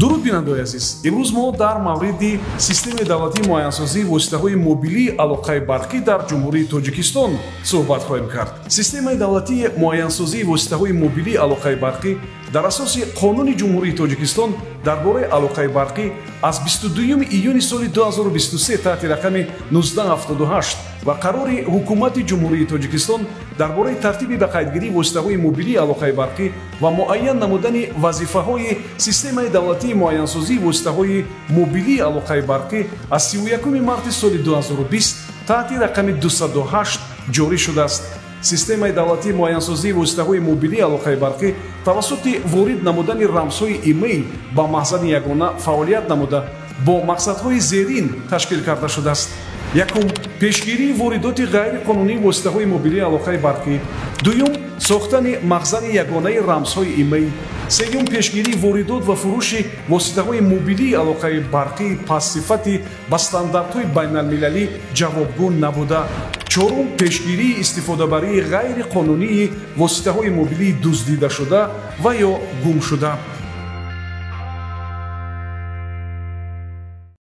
Дуруд, бинандаои азиз! Имрӯз мо дар мавриди системаи давлатии муайянсозии воситаҳои мобилии алоқаи барқӣ дар Ҷумҳурии Тоҷикистон суҳбат хоҳем кард. Системаи давлатии муайянсозии воситаҳои мобилии алоқаи барқӣ дар асоси Қонуни Ҷумҳурии Тоҷикистон дар бораи алоқаи барқӣ аз 22 июни соли 2023 таҳти рақами 1978 ва қарори Ҳукумати Ҷумҳурии Тоҷикистон дар бораи тартиби ба қайдгирии воситаҳои мобилии алоқаи барқӣ ва муайян намудани вазифаҳои системаи давлатии муайянсозии воситаҳои мобилии алоқаи барқӣ аз 31 марти соли 2020 таҳти рақами 208 ҷорӣ шудааст. Системаи давлатии муайянсозии воситаҳои мобилии алоқаи барқӣ тавассути ворид намудани рамзҳои имейл ба маҳзани ягона фаъолият намуда, бо мақсадҳои зерин ташкил карда шудааст: якум, пешгирии воридоти ғайриқонунии воситаҳои мобилии алоқаи барқӣ; дуюм, сохтани махзани ягонаи рамзҳои имейл; сеюм, пешгирии воридот ва фурӯши воситаҳои мобилии алоқаи барқии пастсифати ба стандартҳои байналмилалӣ ҷавобгӯ набуда; чорум, пешгирии истифодабарии ғайриқонунии воситаҳои мобилии дуздидашуда ва ё гумшуда.